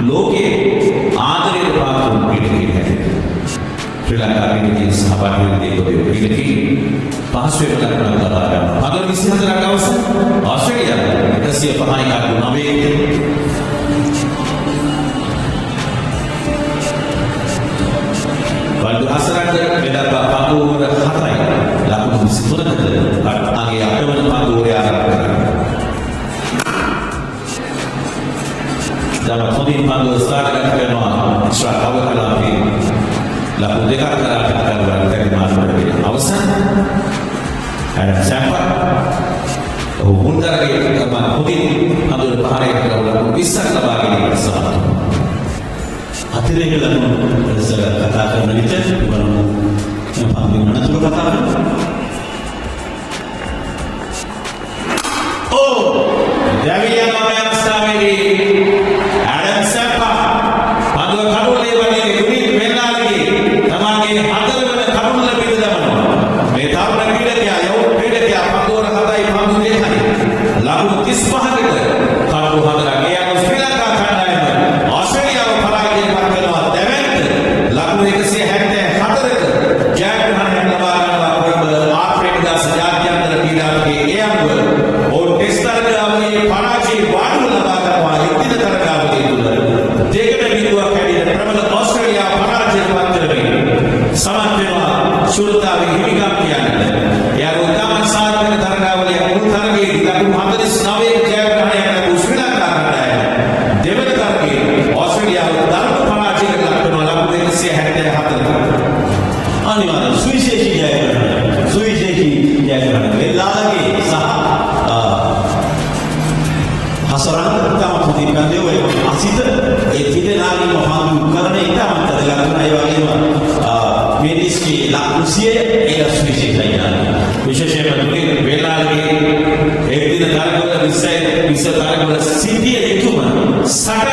ලෝකයේ ආදරයට පාත්‍ර වුණු ක්‍රීඩකයෙක් හැටියට. ශ්‍රී ලංකා ක්‍රීඩකයන් සහ බටහිර දේශීය ක්‍රීඩකයින් පහසුවෙන්ම ලකුණක් ලබා ගන්නවා. පන්දු 24ක් අවසන්. ඕස්ට්‍රේලියාව 105යි කඩලු 9. පන්දු හසරංග මේ දක්වා පන්දු ඕවර 7යි ලකුණු 23කට අගේ අටවන පන්දු ඕවරය ආරම්භ කරනවා. ඉතාමත් හොඳින් පන්දුව ස්ථානගත කරනවා එක්ස්ට්‍රා කවර් කලාපයේ ලකුණු දෙකක් කරා පිටකරුවන් තැන් මාරු කරගෙන අවසන්. ඇඩම් සැම්පා ඔහු මුල් තරගයේ ඉතාමත් හොඳින් පන්දුවට පහරයක් කරලා ලකුණු 20ක් ලබා ගැනීමට සමත් වුණා. අතිරේක ලකුණු ලෙස කතා කරන විට බලමු මේ පන්දුවේ අනතුරු කතා කරමු. ඕ දැවී යනවා මේ අවස්ථාවේදී ඇඩම් සැම්පා පන්දුව කඩුල්ලේ වගේ දුනිත් වෙල්ලාලගේ තමාගේ හතරවන කඩුල්ල පිට දමනවා. මේ තරුණ ක්‍රීඩකයා, යවුන් ක්‍රීඩකයා පන්දුවර 7යි පන්දු 2යි ලකුණු 35කට කඩලු 4ක්. ඒ අනුව ශ්‍රී ලංකා කණ්ඩායම ඕස්ට්‍රේලියාව පරාජයට පත් කරනවා. දැවැන්ත ලකුණු 174ක ජයග්‍රහණයක් ලබා ගන්නවා කොළඹ ආර් ප්‍රේමදාස ජාත්‍යන්තර ක්‍රීඩාවකේ. ඒ අනුව ඔවුන් ටෙස්ට් තරගාවලියේ පරාජය වාඩුව ලබා ගන්නවා. එක්දින තරගාවලිය තුල 2-0ක් හැටියට ප්‍රබල ඕස්ට්‍රේලියාව පරාජයට පත් කරමින් සමත් වෙනවා ශූරතාවේ හිමිකම් කියන්නට. ඒ අනුව ඉතාමත් සාර්ථක තරගාවලියක්. මුල් තරගයේදී ලකුණු 49ක ජයග්‍රහණයක් ලැබූ ශ්‍රී ලංකා කණ්ඩායම දෙවන තරගයේ ඕස්ට්‍රේලියාව දරුණු පරාජයකට ලක් වෙනවා ලකුණු 174ක. අනිවාර්යයෙන් සුවිශේෂී ජයග්‍රහණයක්. සුවිශේෂී ජයග්‍රහණයක්. වෙල්ලාලගේ සහ හසරංග ඉතාමත් හොඳින් පන්දු ඒ අසිත ඒ තිදෙනාගේම පන්දු කරන ඉතාමත් වැදගත් වුණා. ඒ වගේම මෙන්ඩිස්ගේ ලකුණු 100 ඒක සුවිශේෂයි. විශේෂයෙන්ම දුනිත් වෙල්ලාලගේ එක්දින තරගවල 20 20 තරගවල සිටිය යුතුම සටන